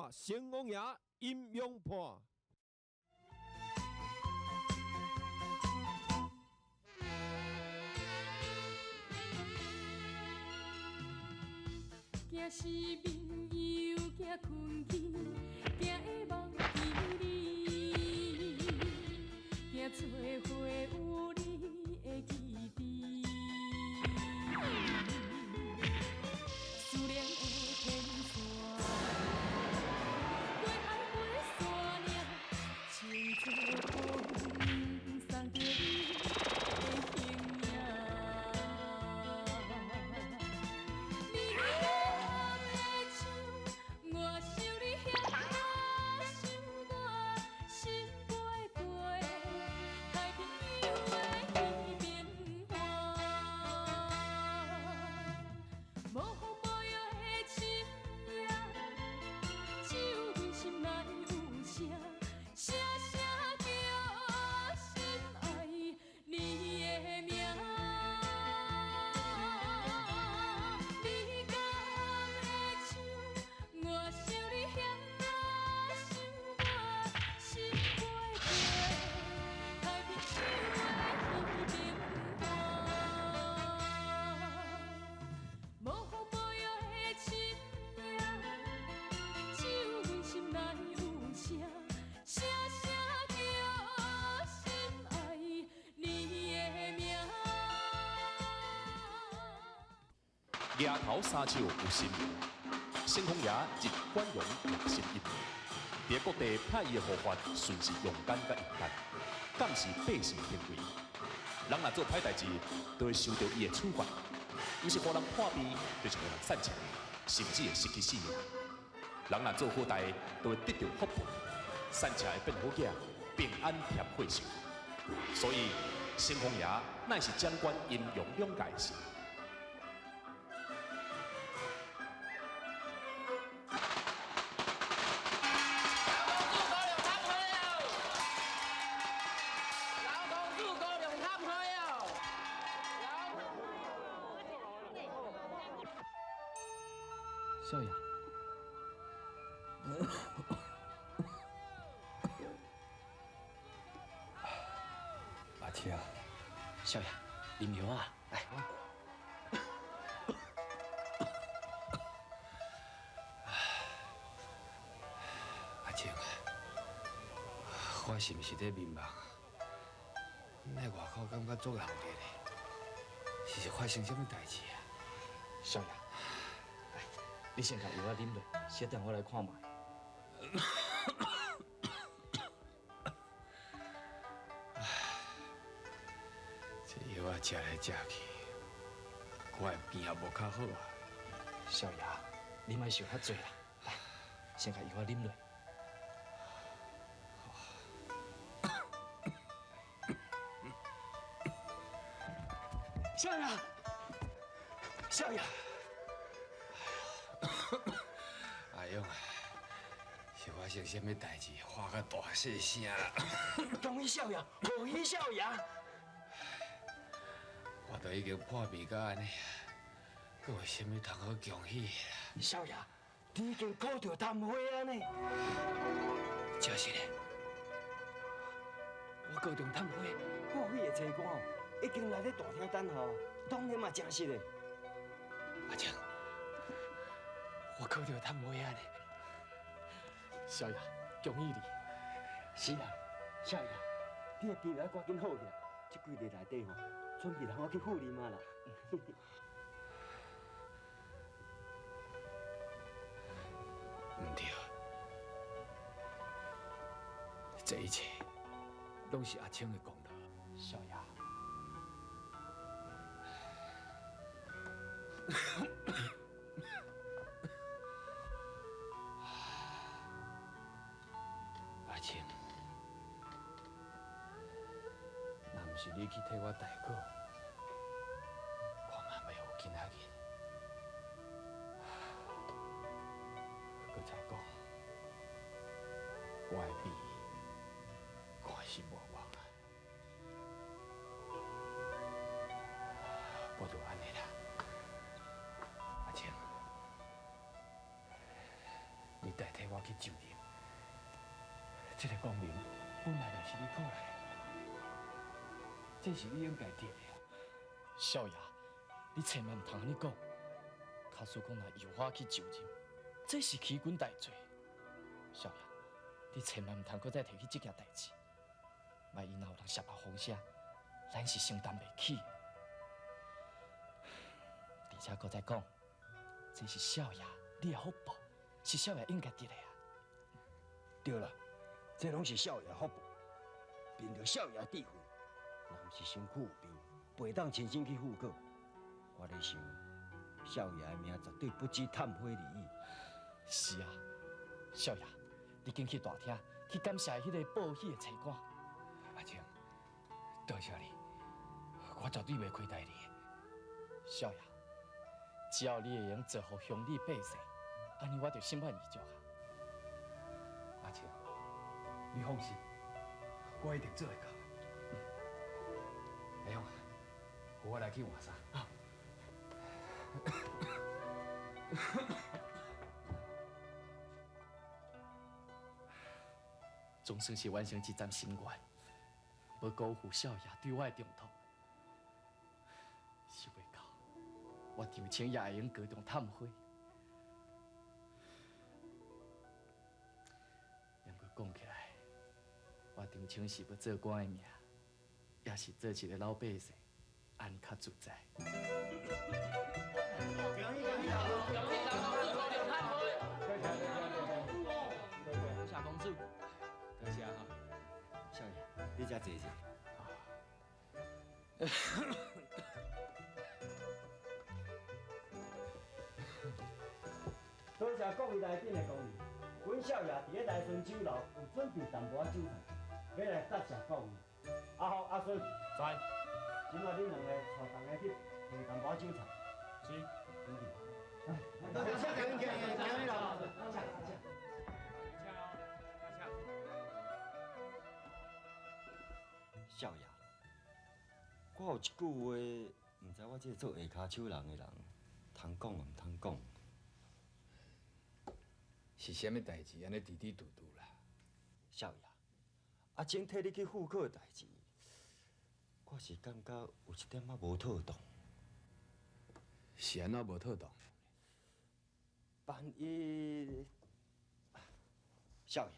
看城隍爺陰陽判。驚失眠又驚困去，驚會忘記你，驚做伙有你的記憶。思念的天線，過海過山嶺，穿做風送著你的形影。你敢會像我想你遐想我，心飛過太平洋的彼邊岸。無風無雨的深夜，只有阮心內有聲，聲聲叫心愛你的名。你敢會像我想你遐想我，心飛過太平洋的彼邊岸。無風無雨的深夜，只有阮心內有聲，聲聲叫心愛你的名。額頭三尺有神明，城隍爺日管陽夜神陰。佇各地派伊的護法，順是陽間佮陰間，監視百姓行為。人若做歹代誌，就會受著伊的處罰，毋是予人破病，就是予人散赤，甚至會失去性命。人若做好代，就會得著福報，散赤會變好囝，平安添歲壽。所以，城隍爺乃是掌管陰陽兩界的神。老公煮高粱探花哦。少爺，阿青，少爺，啉藥啊，來。阿青啊，我是毋是咧眠夢？那外口感覺足熱的咧，是發生啥物代誌啊？少爺，來，你先共藥仔啉落，小等我來看覓。這藥仔食來食去，我的病也無較好啊。少爺，你莫想遐濟啦，來，先共藥仔啉落。少爺，少爺，阿勇啊，是發生啥物代誌，喊甲大細聲啦？恭喜少爺，恭喜少爺！我都已經破病到按呢，閣有啥物通好恭喜的啦？少爺，你已經考著探花啊呢？真實的，我考中探花，破肺的差官哦，已經來咧大廳等候，當然嘛真實的。阿青，我考著探花啊呢！少爺，恭喜你！是啊，少爺，你的病愛趕緊好起來，這幾日內底吼，準備通我去赴任啊啦。毋對，這一切攏是阿青的功勞。少爺，阿青，若毋是你去替我代考，我嘛袂有今仔日。閣再講，我的病看是無望啊。不如按呢啦，阿青，你代替我去去就任。這个光明本來就是你討來的，這是你應該得的。少爺，你千萬毋通按呢講。假使講若由我去就任，這是欺君大罪。少爺，你千萬毋通閣再提起這件代誌。萬一若有人泄露風聲，咱是承擔袂起。而且閣再講，這是少爺你的福報，是少爺應該得的啊。對啦，這攏是少爺福報，憑著少爺智慧，若毋是身軀有病，袂當親身去赴考。我咧想，少爺的命絕對不止探花而已。是啊，少爺，你緊去大廳去感謝彼個報喜的差官。阿青，多謝你，我絕對袂虧待你。少爺，只要你會用造福鄉里百姓，按呢我就心滿意足啊。阿青，你放心，我一定做會到。阿勇，我來去換衫。總算是完成這站心願，無辜負少爺對我的重託。想袂到，我張清也會用高中探花。毋過講起來，我張清是欲做官的命，也是做一個老百姓，按呢較自在。恭喜老公子高中探花。多謝公子。多謝哈。少爺，你遮坐者。多謝各位來賓的光臨，阮少爺佇咧來春酒樓有準備淡薄仔酒菜，欲來答謝各位。阿福、阿順，在。這擺恁兩个帶逐家去備淡薄仔酒菜。是。多謝，恭喜恭喜啦！少爺，我有一句話，毋知我這个做下跤手人的人，通講毋通講？是啥物代誌？按呢挃挃挃挃啦？少爺，阿青替你去赴考的代誌，我是感覺有一點仔無妥當。是按怎無妥當？萬一，少爺，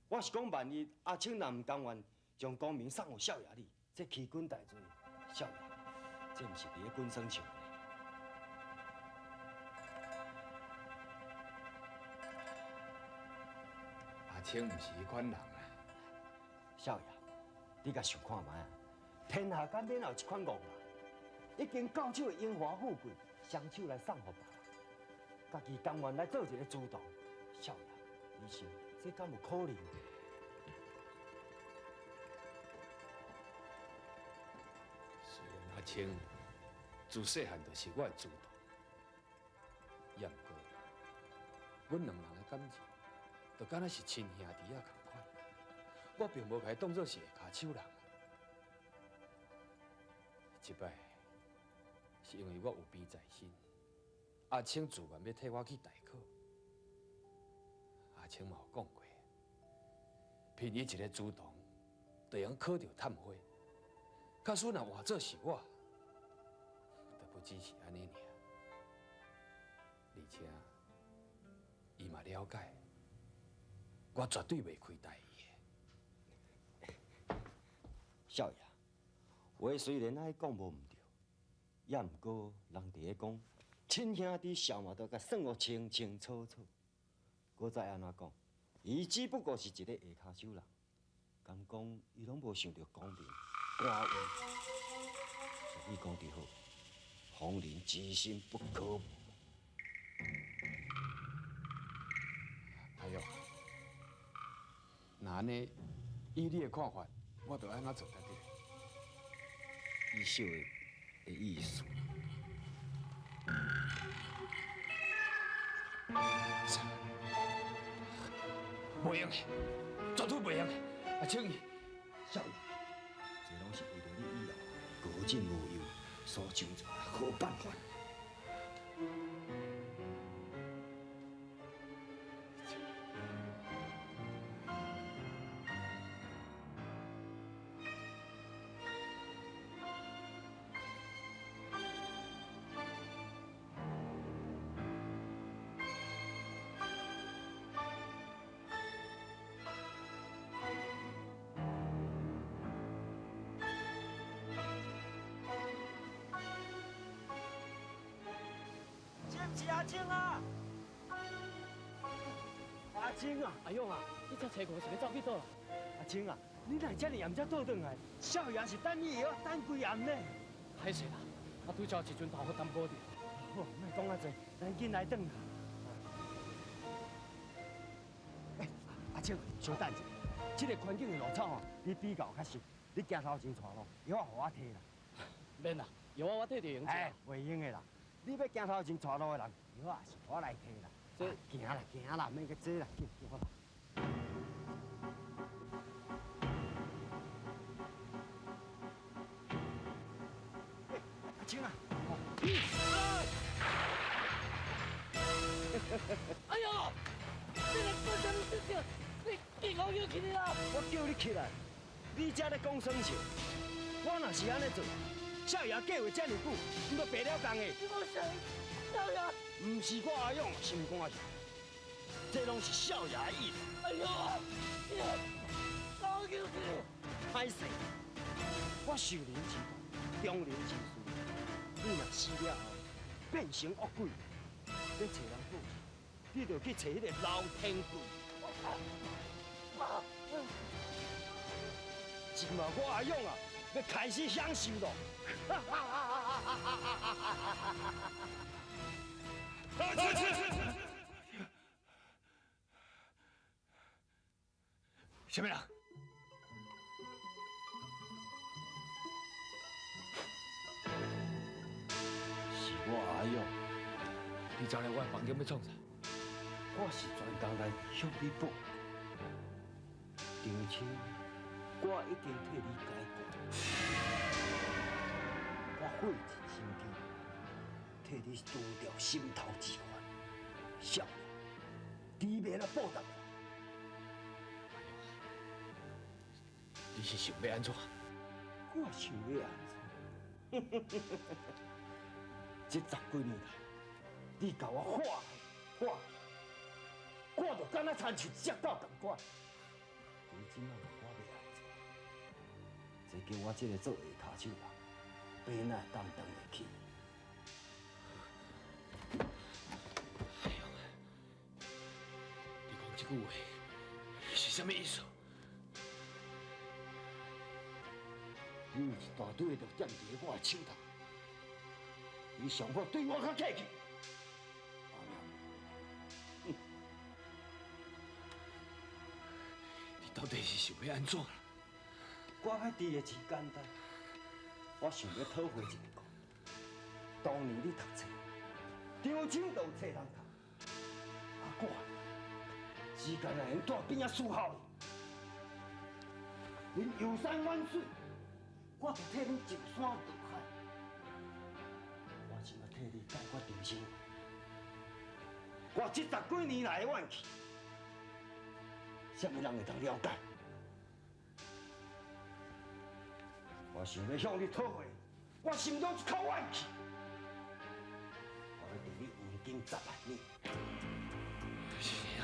我是講萬一阿青若毋甘願將功名送予少爺你，這欺君大罪，少爺，這毋是佇咧滾耍笑呢？阿青毋是彼款人啊。少爺，你共想看覓啊？天下間哪有這款戇人？已經到手的榮華富貴，雙手來送予別人，家己甘願來做一個主動。少爺，你想這敢有可能？雖然阿青自細漢就是我的主動，也毋過，阮兩人的感情，就敢若是親兄弟仔仝款。我並無共伊當做是下跤手人。這擺是因為我有病在身，阿青自願欲替我去代考。阿青嘛有講過，憑伊一个主動，就會用考著探花。假使若換做是我，就不只是按呢爾。而且，伊嘛了解，我絕對袂虧待伊的。少爺，話雖然按呢講無毋對，也毋過人佇咧講，親兄弟笑嘛都共算予清清楚楚。閣再按怎講，伊只不過是一个下跤手人，敢講伊攏無想著功名官位。俗語講得好，防人之心不可無。阿勇，那按呢，以你的看法，我著按怎做才對？伊小的意思。袂用的，絕對袂用的。阿青伊，少爺，這攏是為著你以後高枕無憂所想出來的好辦法。阿青啊！阿青啊！阿勇啊，你这找我是欲走去佗啦？阿青啊，你哪会遮尔暗才倒转来？少爷是等你药等规暗呢。歹势啦，我拄才有一阵头予耽搁著。好，莫讲遐济，咱紧来转啦。欸，阿青，稍等一下，这个环境的路草吼，你比较较熟，你行头前带路，药仔予我提啦。免啦，药仔我提就用。哎，袂用的啦，你欲行头前带路的人，药仔是我来提啦。这行啦行啦，免阁这啦，紧紧好啦。阿青啊！哎呦！你来做啥物事情？你见我叫起来啦！我叫你起来，你才咧讲耍笑。我若是按呢做，少爷计划这么久，毋都白了工的。你讲谁？少爷？毋是我阿勇心肝热，这拢是少爷的意思。哎呦！你我叫起来。歹势，我受人之道，忠人之事。你若死了后，变成恶鬼，欲找人报仇，你就去找彼个老天鬼。这马我阿勇啊，欲开始享受咯！啥物人？是我阿勇。你走来我的房间欲创啥？我是专工来向你报告，张青，我已经替你解决，我费尽心机，替你除掉心头之患。少爷，你袂来报答我？你是想欲按怎？我想欲按怎？这十几年来，你共我画来画去，我就敢若亲像一只狗仝款。你这摆问我欲按怎？这叫我这个做下跤手人，欲哪会担当会起？阿勇，你讲这句话是啥物意思？你有一大堆的毒点伫我的手头，你上好对我较客气。你到底是想欲按怎？我欲挃的真简单，我想欲讨回一个公道。当年你读册，张青就有册通读，啊我只干焦用住边仔思考哩。恁游山玩水，我就替恁游山倒海。我这摆替你解决张青，我这十几年来的怨气，啥物人会当了解？我想欲向你讨回，我心中一口怨气，我欲挃你黄金10万两。是啊，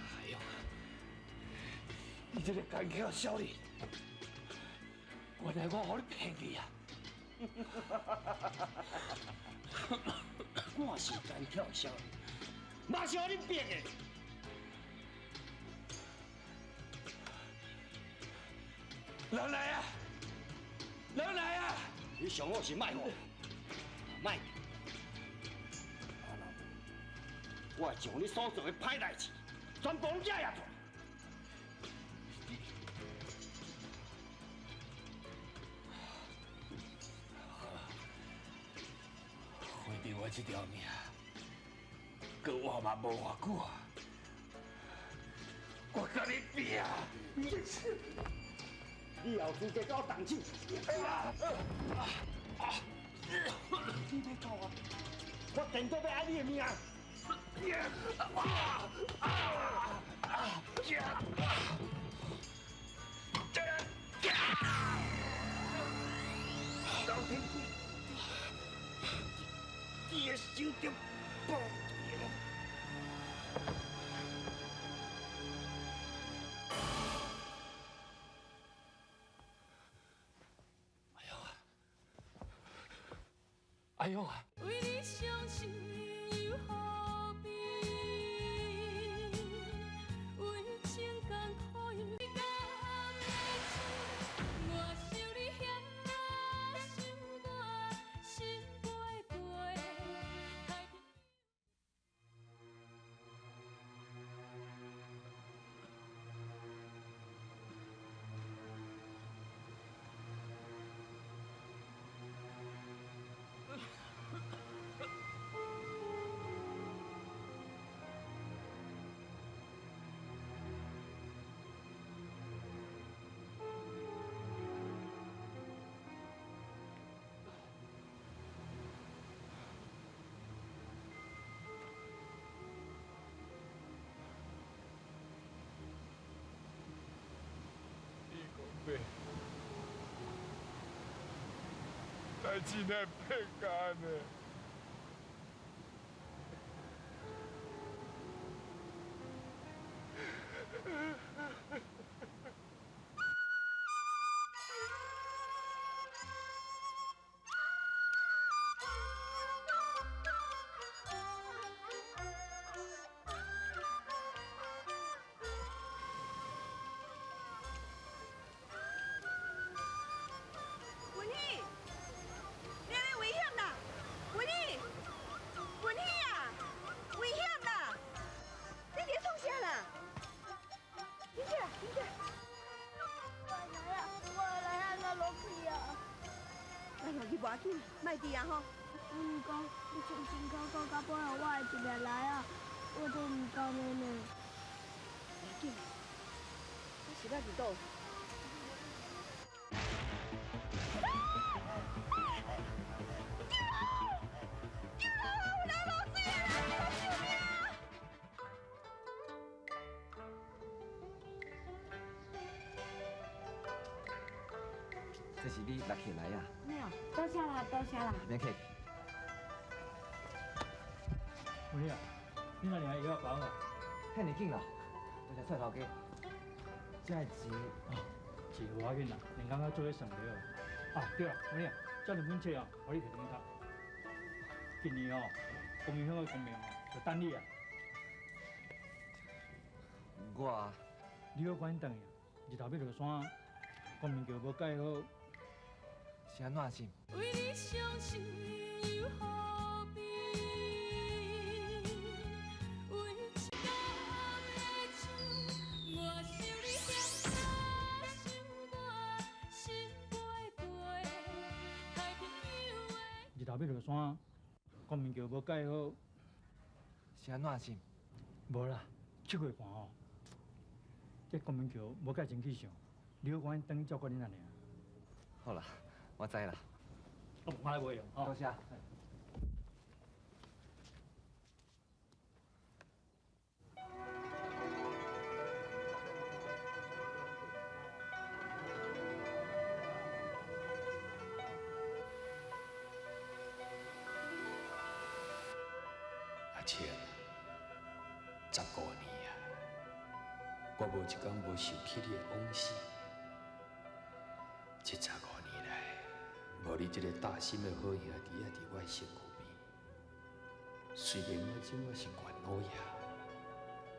阿勇，你这个奸巧少年，原来我予你骗去啊！我是奸巧少年，嘛是予你逼的。人来啊！人来啊！你上好是莫吼，莫。我会将你所做的歹代志，全部拢惹出来。毁掉我这条命，阁活嘛无偌久啊！我共你拼！你有资格佮我动手？你欲搞我？我颠倒欲爱你的命！老天鬼，你的手中报应！阿勇啊！为你傷心又何必？為情艱苦又甘會手，我想你嫌啊想我心飛飛。代志哪会变按呢？文喜，你按呢危险啦！文喜，文喜啊，危险啦！你伫咧创啥啦？紧起来，紧起来！我来啊，我来按怎落去啊？来落去无要紧，莫滴啊吼。阮讲你穿辛苦苦到尾予我会一粒来啊，我都毋甘的呢。无要紧，我是捌伫倒。这是你落起来啊？没有，多谢啦，多谢啦。免客气。文喜啊，你若领药包哦？遐尔紧啦，多谢蔡头家。这个钱啊，钱无要紧啦，两工仔做伙算就好。啊，对啦，文喜啊，这两本册哦，予你提转读。今年哦，公民乡的功名哦，就等你啊。我，你好赶紧转去啊！日头欲落山，光明桥无盖好。是按怎想？为你伤心又何必？为情甘会手，我想你嫌啊想我心飞飞。太平洋的。日头欲落山，光明桥无盖好。是按怎想？无啦，7月半哦，这光明桥无盖清去上，你好赶紧转去照顾恁阿娘。好啦。我知啦，哦，我来无用，多谢。阿青，15年啊，我无一工无想起你的往事。这15年来，无你这个搭心的好兄弟仔伫我身躯边，虽然我这马是权老爷，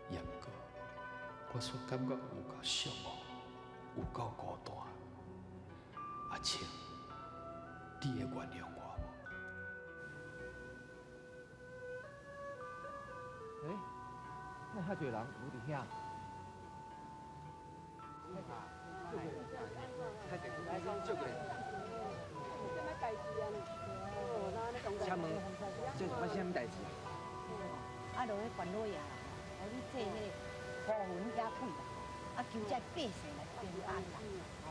也毋过我却感觉有够寂寞，有够孤单。阿青，你会原谅我无？欸，哪遐济人有伫遐？借过来。请问，这是发生啥物代志？啊，就彼关老爷啦，予你做彼个孤魂野鬼啦，啊，求这百姓来平安啦，吼。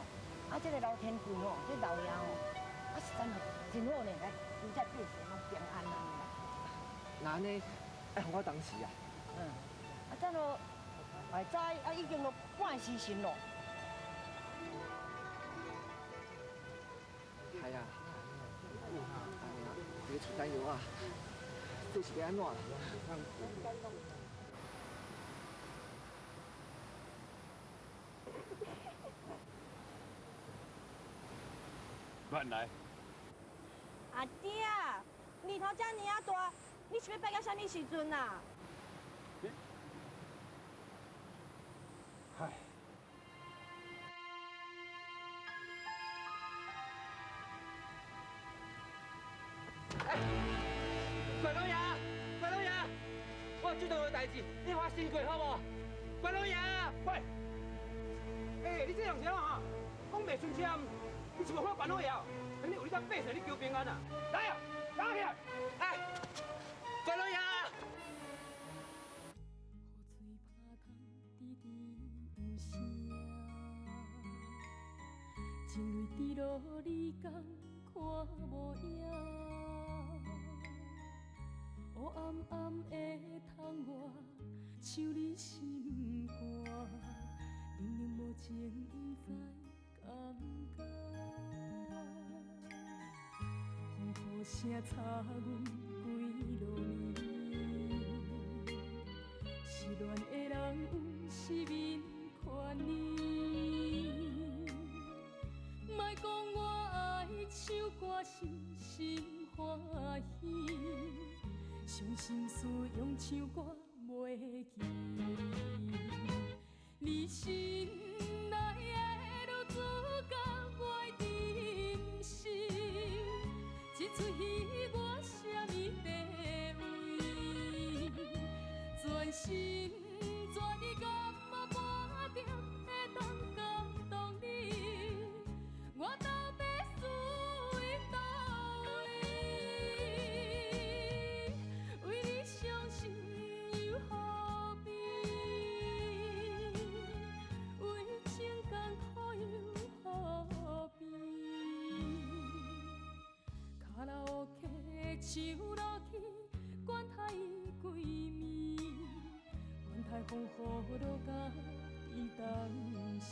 啊，这个刘天贵吼，这老爷吼，啊，实在真好呢，来求这百姓拢平安安啦。那按呢，爱予我当时啊？嗯，啊，这落会知啊，已经落半时辰咯。系啊，这个厝担忧啊，这是欲按怎啦？慢来。阿爹，日头遮尔啊大，你是欲拜到啥物时阵啊？唉。哎，关老爷，关老爷，我有最重要的代志，你予我先过好无？关老爷，喂，哎，你这人是按怎哈？讲袂顺畅，你是无看关老爷？等你有你遮百姓，你求平安啊！来啊，打起来！哎，关老爷。情泪滴落，你敢看无影？乌暗暗的窗外，像你心肝，冷冷无情，不知甘甘。风雨声插阮规路暝，失恋的人有失眠权利。莫讲我爱唱歌是心欢喜，伤心事用唱歌袂记。你心内的女主角我的真心，这出戏我啥物地位？全心全意感觉半点会当感动你，我到底输在佗位？为你伤心又何必？为情艰苦又何必？卡拉 OK 唱落去，管他伊几暝，管他风雨落甲伫当时。